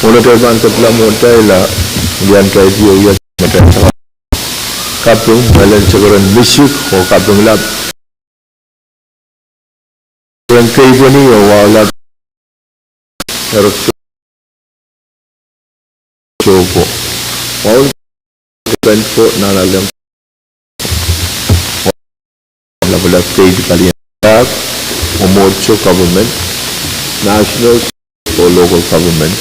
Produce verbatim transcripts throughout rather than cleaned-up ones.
Pwonatail pahn kedla mwohtail a ian taiti oh ia matail kaping, mehlen sekeren misik oh kaping lap. Ren keipweni oh wahu lap. Erek Sopo. Wahu lap. Pen ko nana lem. Lapalap state kalien dak, mwomwohdiso government, national or local government.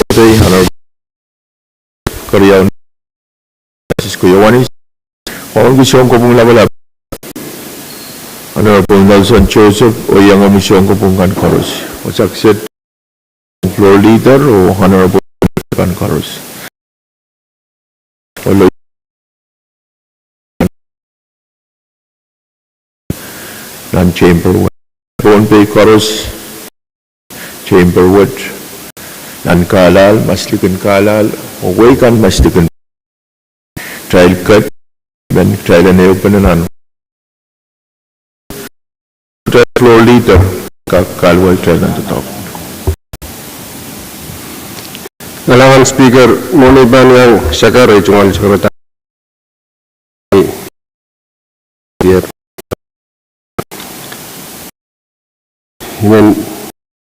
Sei Honorable Keriau Sisko Iowanis, wauneki sounkopwung lapalap Honorable Nelson Joseph, oh iangahki sounkopwung kan koaros. Wasa kiset floor leader oh Honorable kan koaros. Olo nan chamber wet. Pohnpei koaros, chamber wet. Nan Carlisle, maslikin Carlisle, oh wehi kan maslikin. Kitail ket, men kitail en ehupene nan. Kitail floor leader, kak kaluwa kitail nan doadoahk. Kalahngan Speaker, mwohn ei pahn iang sakar ei tungoal sakarada. Ier. I men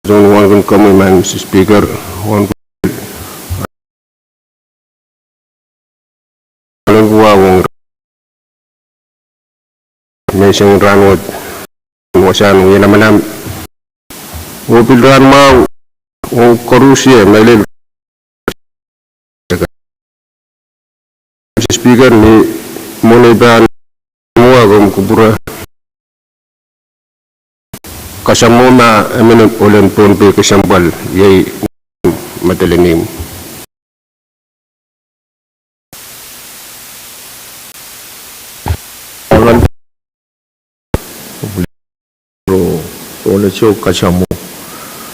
soangen wauneki komwi, Madam Mister Speaker, wauneki, wauneki wahu ong menseng rahnwet, wasahn wia lamalam, oh pil rahnmwahu ong koarusie, mehlel Mister Speaker, ni mwohn ei pahn mwo, komw kupwure kasamwo ma emen ohl en Pohnpei kesempwal iei Madolenihmw. Ro, ro ne soh kasamwo,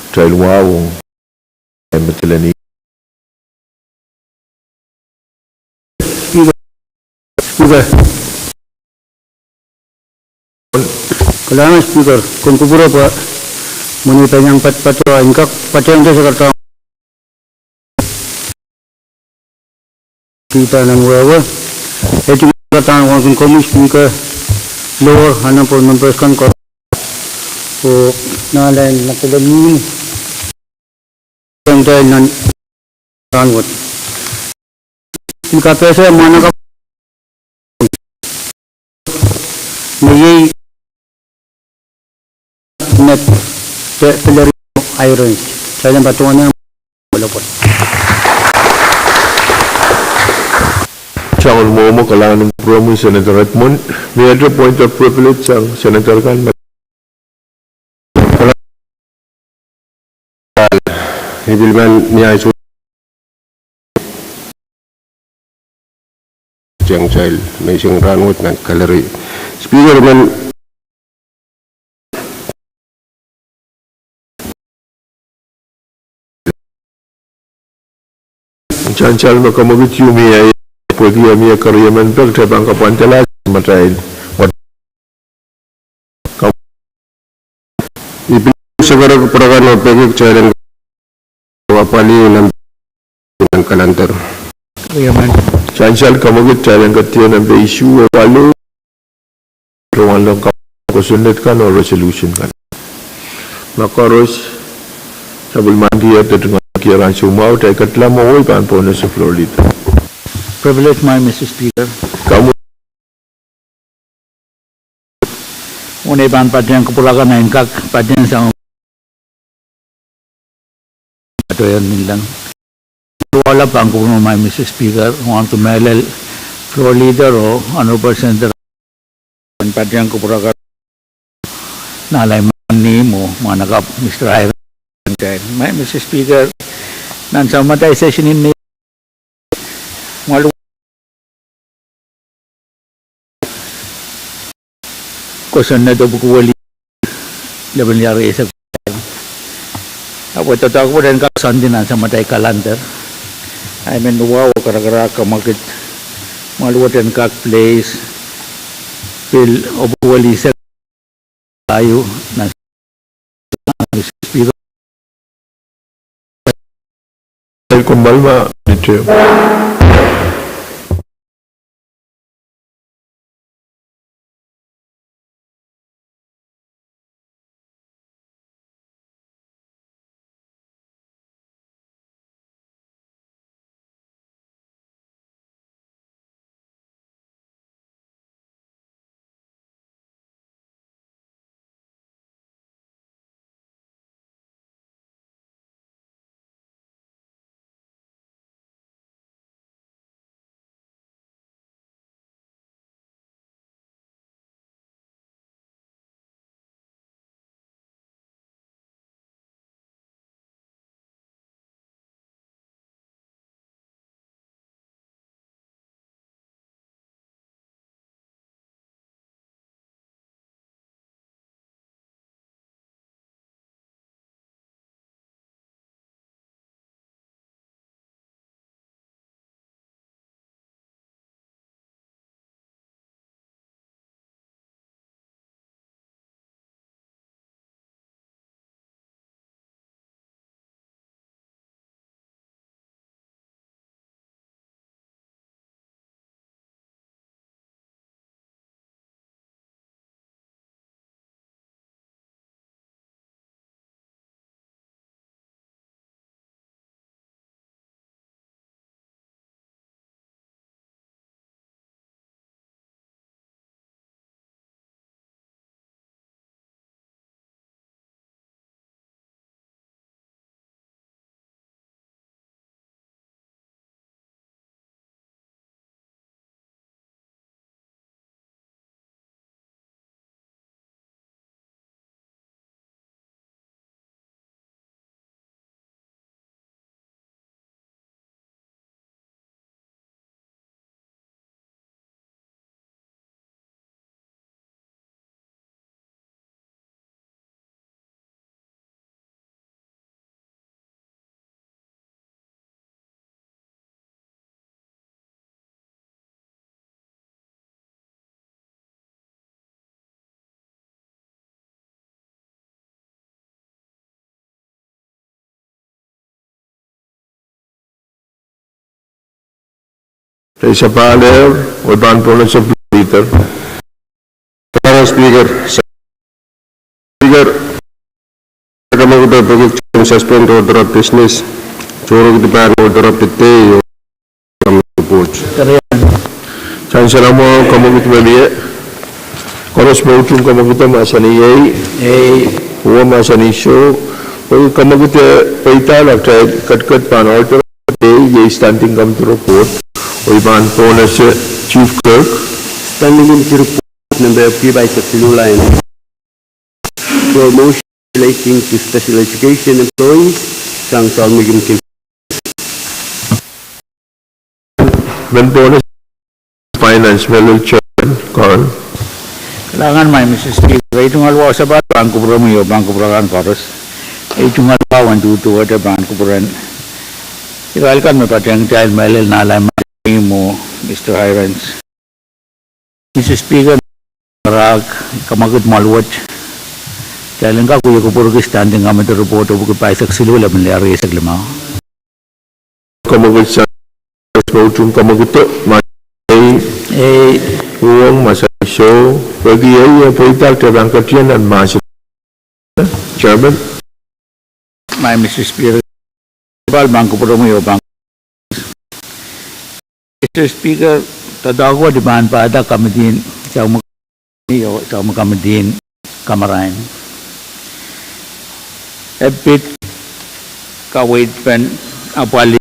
kitail wahu ong Madolenihmw. Speaker. Speaker. Kalahngan Speaker, komw kupwure pwe mwohn ei pahn iang patopato, en kak patehng sakarada. Speaker nan wehwe, e tungoal sakarada wauneki komwi Speaker, lower, honorable members kan koaros, oh nahlen Madolenihmw. Pwehngte nan rahnwet. Ni kapehse mwahnakapw me iei Met Valerio Irons. Kitail en patohwan kolokol. Soangen mwomwo, kalahngan en kupwuromwi Senator Redmond. Mie ete point of privilege sang senator kan me I pil men ni ansou teng sail menseng rahnwet nan gallery. Speaker men sansal me kamwekid ieu mie, pwehki e mie keriemen pek, kitail pahn kapwandala matail wad. I pil sekerek pwurehng kan oh peki kitail en apwalih nan calendar. Sansal kamwekid, kitail en ketido nan page isuh oh waluh. Rohng en kosonned kan oh resolution kan. Ma koaros sapwellimandi ehu de tungoal kier ansou mwahu, kitail ketla mwo oh I pahn pwonehng Floor Leader. Privilege mwahu, Mister Speaker. Kamwe Mwohn ei pahn patehng kupwur akan, en kak patehng sang patohwan ninleng. Wahla pahn kupwur mwahu, Mister Speaker, wauneki mehlel Floor Leader oh Honorable Senator en patehng kupwur akan. Nahlen Madolenihmw oh mwahnakapw Mister Irons. Mister Speaker, nan saminda session en me kosonned oh pwukoa weli lepin liare eisek. Ahpw doadoahk pwe en kak soandi nan saminda calendar. I men wahu oh karakarahk kamwekid mwahl wet en kak place pil oh pwukoa weli eisek. Aio, nan Mister Speaker, Komw pali ma, Mister. Ei, sapahl ehu, oh pahn pohnese Floor Leader. Madam Speaker, Speaker, kamwahulte pwehki suspend order of business, sohrokidi pahn order of the day, oh Chancellor mwahu, kamwakid me mie. Koaros me utung kamwakid mahsanih ei. Ei. Uwen mahsanih soh. Pwehki kamwakid pweida, kitail ketiket pahn order of the day, iei Standing Committee Report. Oh I pahn pohnese Chief Clerk. Standing Committee Report number pahisek siluh, line twelve, motion relating to special education employees, sang Salmi Committee. Men pohnese Finance, mehlel Chairman, Carl. Kalahngan, Madam Speaker, ei tungoal wahu sapahl pahn kupwuromwi oh pahn kupwur akan koaros. Ei tungoal wahu en duduwehte pahn kupwuren irail kan me patehng kitail, mehlel Nahla Madam Speaker, Mister Hirons. Madam Speaker, rahk, kamwakid mwahl wet, kitail en kak wie kupwurki Standing Committee Report, oh pwuki pahisek siluh, lepin lel rieisek limau. Kamwakid sang, koaros me utung kamwakido, mahsanih ei. Ei. Uwen mahsanih soh. Pwehki ei, eh, pweida, kitail pahn ketin nan mahs. Chairman. Madam Speaker, pahn kupwuromwi oh pahn Madam Speaker, doadoahk wet I pahn pahda komidi en Saum-, Saum Komidi en Kamarain. E pid kaweid pen apwalih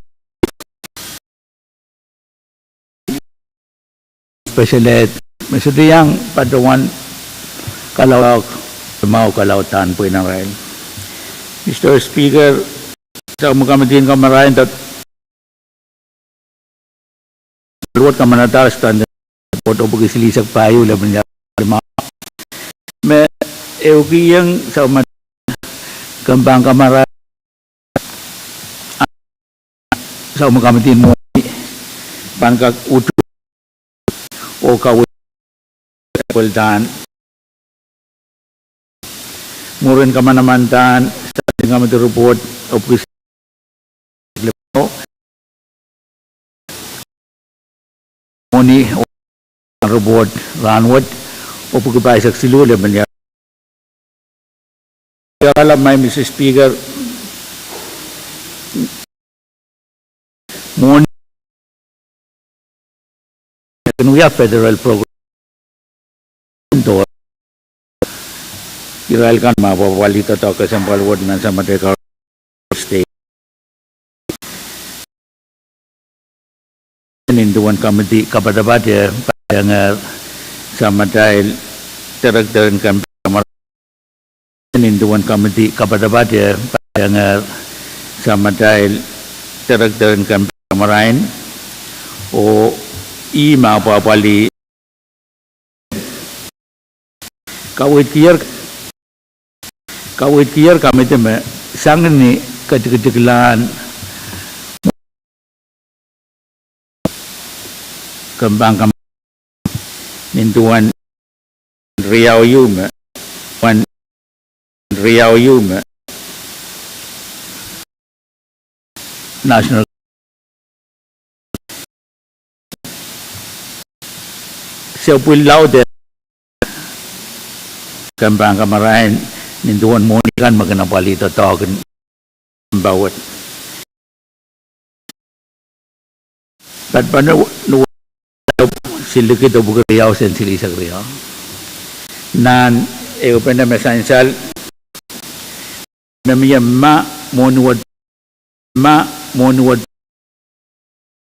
Special Ed me sohte iang patohwan kalaudok, mwahu kalaudok pwe nan irail. Mister Speaker, Saum Komidi en Kamarain, doadoahk wet kamanadahr Standing Report oh pwuki silihsek pahieu, lepin lel limau, me ehukihong Saum Komidi en Kamarain, Saum Komidi en Mwohni pahn kak utung oh kaweid, mwurin kamanaman dahn Standing Committee Report oh pwuki silihsek limau, Ni, oh, report rahnwet, oh pwuhki pahisek siluh lepin ia. Ia kala mai, Mister Speaker, mwohni kin wia federal program. Irail kan me apwapwalih doadoahk kesempwal wet nan samatail kaun state. Nin duwen komidi kapatapat e paiengehr samatail director en kempen kamarain. Nin duwen komidi kapatapat e paiengehr samatail director en kempen kamarain. Oh ih me apwapwalih kaweidkiher, kaweidkiher komidi me sang ni ketikitikla kempen kamarain nin duwen riau ieu me, wen riau ieu me national se pwil laud en kempen kamarain nin duwen mwohni kan me kin apwalih doadoahk en kempen wet. Pahn pahn silikid oh pwuhki riau sent silihsek riau. Nan ehupene me sansal me mie ma mwohni wet, ma mwohni wet,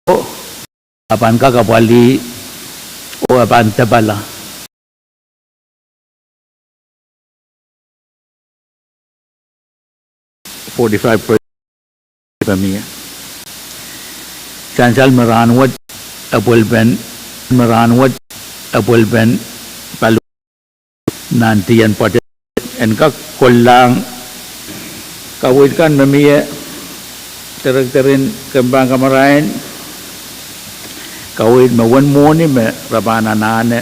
oh, a pahn kak apwalih, oh, a pahn depala. Forty-five percent me mie. Sansal me rahnwet, epwelpen, me rahnwet, epwelpen pali nan dien pwoatet en kak kollahng kaweid kan me mie director en kempen kamarain, kaweid me wen mwohni me re pahn anahne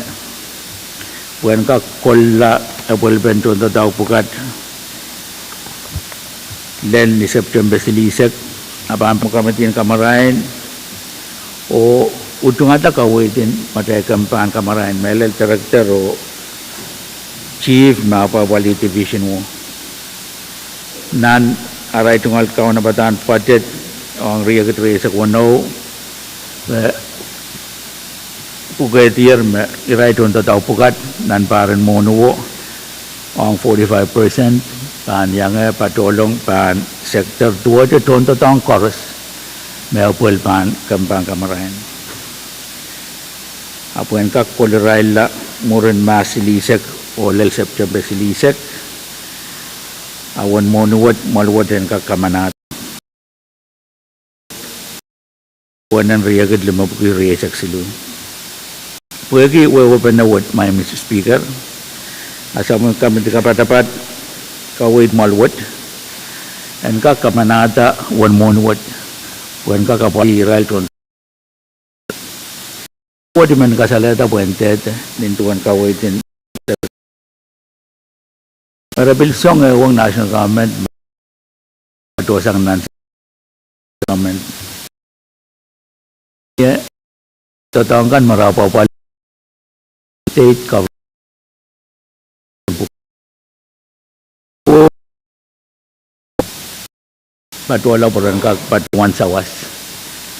pwehn kak kolla epwelpen tohndoadoahk pwukat lel ni Septempe silihsek, a pahn komidi en kamarain oh utungada kaweid en matail kempen kamarain, mehlel director oh chief me apwapwalih division wo. Nan arail tungoal kaunopada pwoatet ong riekid rieisek weneu, e pwukehdier me irail tohndoadoahk pwukat nan pahr en mwohni wo ong forty-five percent pahn iangehr patohlong pahn sector duwehte tohndoadoahk koaros me epwel pahn kempen kamarain. A pwehn kak kolirailla mwurin Mahs silihsek oh lel Septempe silihsek, a wen mwohni wet, mwoal wet en kak kamanahda wenen riekid limepwiki rieisek siluh. Pwehki wehwehpene wet, mai Mister Speaker, a sapwellime komidi kapatapat kaweid mwoal wet en kak kamanahda wen mwohni wet pwehn kak apwalih irail tohn wet men kasalehda pwehn dehde nin duwen kaweid en me re pil song ehuong national government, me dohsang nan government. Ie, doadoahk kan me re apwapwalih state government patohla pwe ren kak patohwan sawas.